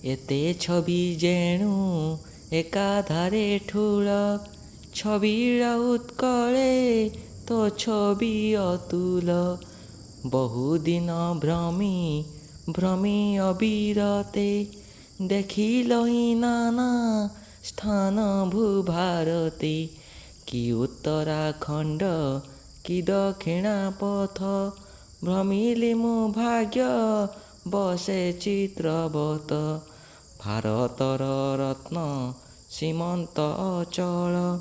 ଏତେ ଛବି ଯେଣୁ ଏକାଧାରେ ଠୁଳ, ଛବିଳ ଉତ୍କଳେ ତୋ ଛବି ଅତୁଲ। ବହୁଦିନ ଭ୍ରମି ଭ୍ରମି ଅବିରତେ, ଦେଖିଲଇଁ ନାନା ସ୍ଥାନ ଭୂଭାରତେ। କି ଉତ୍ତରାଖଣ୍ଡ କି ଦକ୍ଷିଣା ପଥ, ଭ୍ରମିଲି ମୁଁ ଭାଗ୍ୟ ବଶେ ଚିତ୍ରବତ। ଭାରତର ରତ୍ନ ସୀମନ୍ତ ଅଚଳ,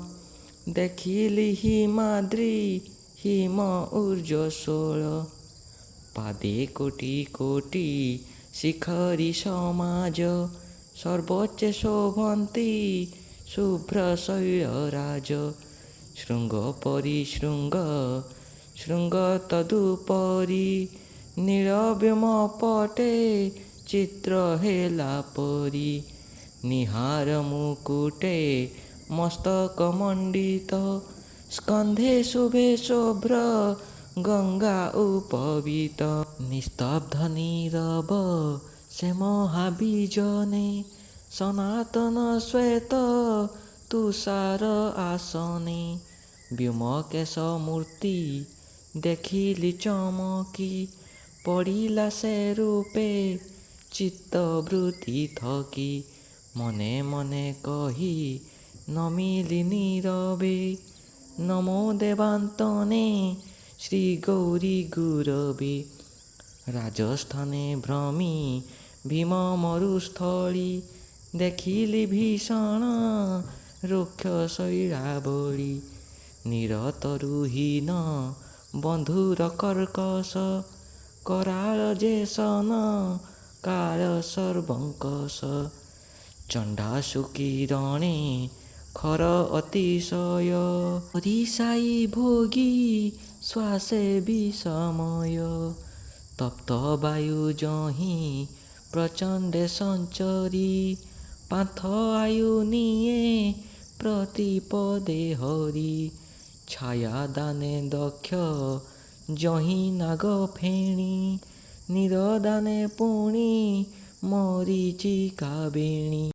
ଦେଖିଲି ହିମାଦ୍ରି ହିମ ଊର୍ଜ୍ଜସ୍ୱଳ। ପାଦେ କୋଟି କୋଟି ଶିଖରୀ ସମାଜ, ସର୍ବୋଚ୍ଚେ ଶୋଭନ୍ତି ଶୁଭ୍ର ଶୈଳରାଜ। ଶୃଙ୍ଗ ପରି ଶୃଙ୍ଗ, ଶୃଙ୍ଗ ତଦୁପରି, ନୀଳ ବ୍ୟୋମ ପଟେ ଚିତ୍ର ହେଲା ପରି। ନିହାର ମୁକୁଟେ ମସ୍ତକ ମଣ୍ଡିତ, ସ୍କନ୍ଧେ ଶୁଭେ ଶୁଭ୍ର ଗଙ୍ଗା ଉପବୀତ। ନିସ୍ତବ୍ଧ ନୀରବ ସେ ମହାବିଜନେ, ସନାତନ ଶ୍ୱେତ ତୁଷାର ଆସନେ। ବ୍ୟୋମକେଶ ମୂର୍ତ୍ତି ଦେଖିଲି ଚମକି, ପଡ଼ିଲା ସେ ରୂପେ ଚିତ୍ତବୃତ୍ତି ଥକି। ମନେ ମନେ କହି ନମିଲି ନୀରବେ, ନମୋ ଦେବାନ୍ତନେ ଶ୍ରୀ ଗୌରୀ ଗୁରବେ। ରାଜସ୍ଥାନେ ଭ୍ରମି ଭୀମ ମରୁସ୍ଥଳୀ, ଦେଖିଲି ଭୀଷଣ ରୁକ୍ଷ ଶୈଳାବଳୀ। ନିରତରୁହୀନ ବନ୍ଧୁର କର୍କଶ, କରାଳ ଯେସନ କାଳ ସର୍ବଙ୍କଶ। ଚଣ୍ଡାଶୁକୀ ରଣେ ଖର ଅତିଶୟ, ପରିସାଇ ଭୋଗୀ ଶ୍ୱାସେ ବିଷମୟ। ତପ୍ତ ବାୟୁ ଯହିଁ ପ୍ରଚଣ୍ଡେ ସଞ୍ଚରି, ପାନ୍ଥ ଆୟୁ ନିଏ ପ୍ରତିପଦେ ହରି। ଛାୟା ଦାନେ ଦକ୍ଷ ଯହିଁ ନାଗ ଫେଣୀ, ନୀରଦାନେ ପୁଣି ମରୀଚିକା ବେଣୀ।